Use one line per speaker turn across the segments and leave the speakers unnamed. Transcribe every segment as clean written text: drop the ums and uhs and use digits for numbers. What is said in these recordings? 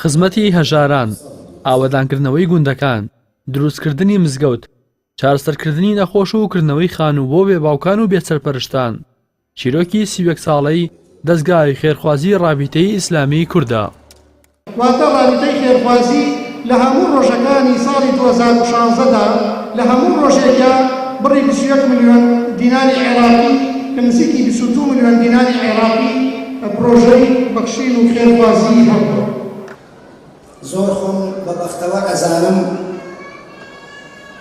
خزمەتی هەژاران، ئاوەدانکردنەوەی گوندەکان، دروستکردنی مزگەوت، چارەسەرکردنی نەخۆش و کردنەوەی خانوو بۆ بێ باوکان و بێ سەرپەرشتان، چیرۆکی 31 ساڵەی دەزگای خێرخوازی ڕابیتەی ئیسلامیی کوردە.
واتە ڕابیتەی خێرخوازی لە هەموو ڕۆژەکانی ساڵی 2016 دا لە هەموو ڕۆژێکیا بڕی 21 ملیۆن دیناری عێراقی کە نزیکی 22 ملیۆن دیناری عێراقی پڕۆژەی بەخشین و خێرخوازیی هەبووە.
زۆر خۆم بە بەختەوەر ئەزانم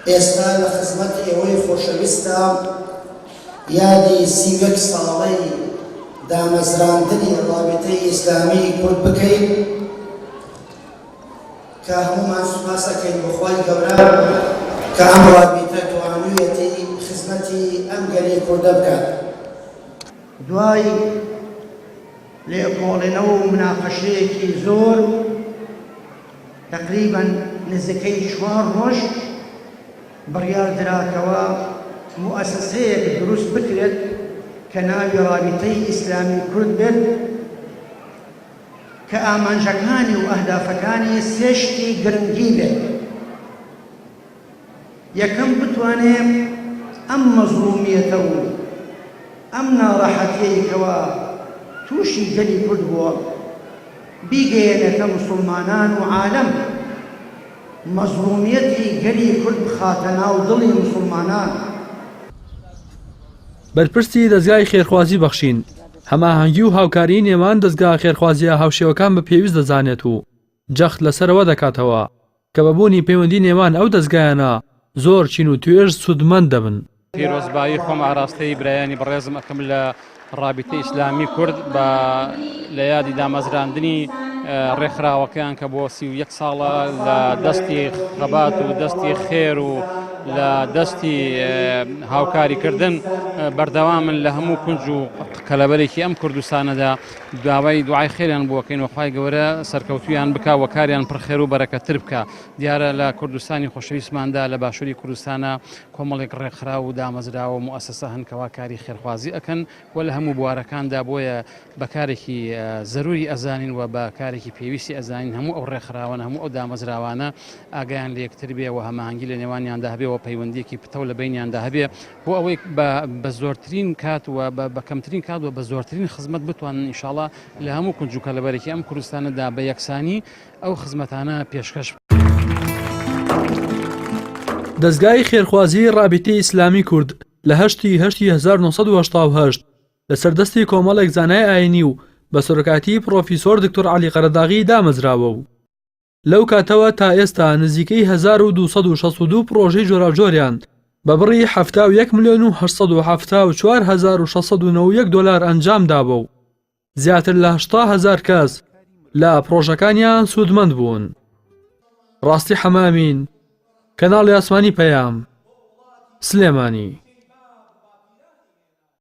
ئێستا لە خزمەت ئێوەی خۆشەویستا یادی 31 ساڵەی دامەزراندنی ڕابیتەی ئیسلامی کورد بکەین کە هەموومان سوپاس ئەکەین بۆ خوای گەورە کە ئەم ڕابیتە توانویەتی خزمەتی ئەم گەلی کوردە بکات.
دوای لێکۆڵینەوە و مناقەشەیەکی زۆر تەقریبەن نزیکەی چوار ڕۆژ بڕیار درا کەوا موئەسەسەیەک دروست بکرێت کە ناوی ڕابیتەی ئیسلامی کورد بێت کە ئامانجەکانی و ئەهدافەکانی سێ شتی گرنگی بێت. یەکەم بتوانێ ئەم مەزڵومیەتە و ئەم ناڕەحەتیەی کەوا تووشی گەلی کورد بووە بیگەیەنێتە موسوڵمانان و عالەم، مەزڵومیەتی گەلی کورد بخاتە ناو دڵی موسوڵمانان.
بەرپرسی دەزگای خێرخوازی بەخشین، هەماهەنگی و هاوکاریی نێوان دەزگا خێرخوازییە هاوشێوەکان بە پێویست دەزانێت و جەخت لەسەر ئەوە دەکاتەوە کە بە بوونی پەیوەندی نێوان ئەو دەزگایانە زۆر چین و توێژ سوودمەند دەبن.
پیرۆزبایی خۆم ئاراستەی برایانی بەڕێزم ئەکەم لە ڕابیتەی ئیسلامی کورد بە لە یادی دامەزراندنی ڕێکخراوەکەیان کە بۆ 31 ساڵە لە دەستی خەبات و دەستی خێر و لە دەستی هاوکاریکردن بەردەوامن لە هەموو کونج و کەلەبەرێکی ئەم کوردستانەدا داوای دوعای خێریان بۆ ئەکەین و خوای گەورە سەرکەوتویان بکا و کاریان پڕ خێر و بەرەکەتتر بکا. دیارە لە کوردستانی خۆشەویستماندا لە باشووری کوردستانا کۆمەڵێک ڕێکخراو و دامەزراوە و موئەسەسە هەن کەوا کاری خێرخوازی ئەکەن و لە هەموو بوارەکاندا بۆیە بە کارێکی زەروری ئەزانین و بە کارێکی پێویستی ئەزانین هەموو ئەو ڕێکخراوانە هەموو ئەو دامەزراوانە ئاگایان لە یەکتر بێ و هەماهەنگی لە نێوانیاندا هەبێ و پەیوەندییەکی پتەو لە بەینیاندا هەبێ بۆ ئەوەی بە زۆرترین کات و بە کەمترین کات و بە زۆرترین خزمەت بتوانن ئینشاڵا لە هەموو کونج و کەلەبەرێکی ئەم کوردستانەدا بە یەکسانی ئەو خزمەتانە پێشکەش بکەن.
دەزگای خێرخوازیی ڕابیتەی ئیسلامی کورد لە هەشتی هەشتی 1988 لەسەر دەستی کۆمەڵێک زانای ئایینی و بە سەرۆکایەتیی پڕۆفیسۆر دکتۆر عەلی قەرەداغی دامەزراوە و لەو کاتەوە تا ئێستا نزیکەی 1262 پڕۆژەی جۆراوجۆریان بە بڕی 71 ملیۆن و 874 هەزار و 691 دۆلار ئەنجام داوە و زیاتر لە 80 هەزار کەس لە پڕۆژەکانیان سوودمەند بوون. ڕاستی حەمامین، کەناڵی ئاسمانی پەیام، سلێمانی.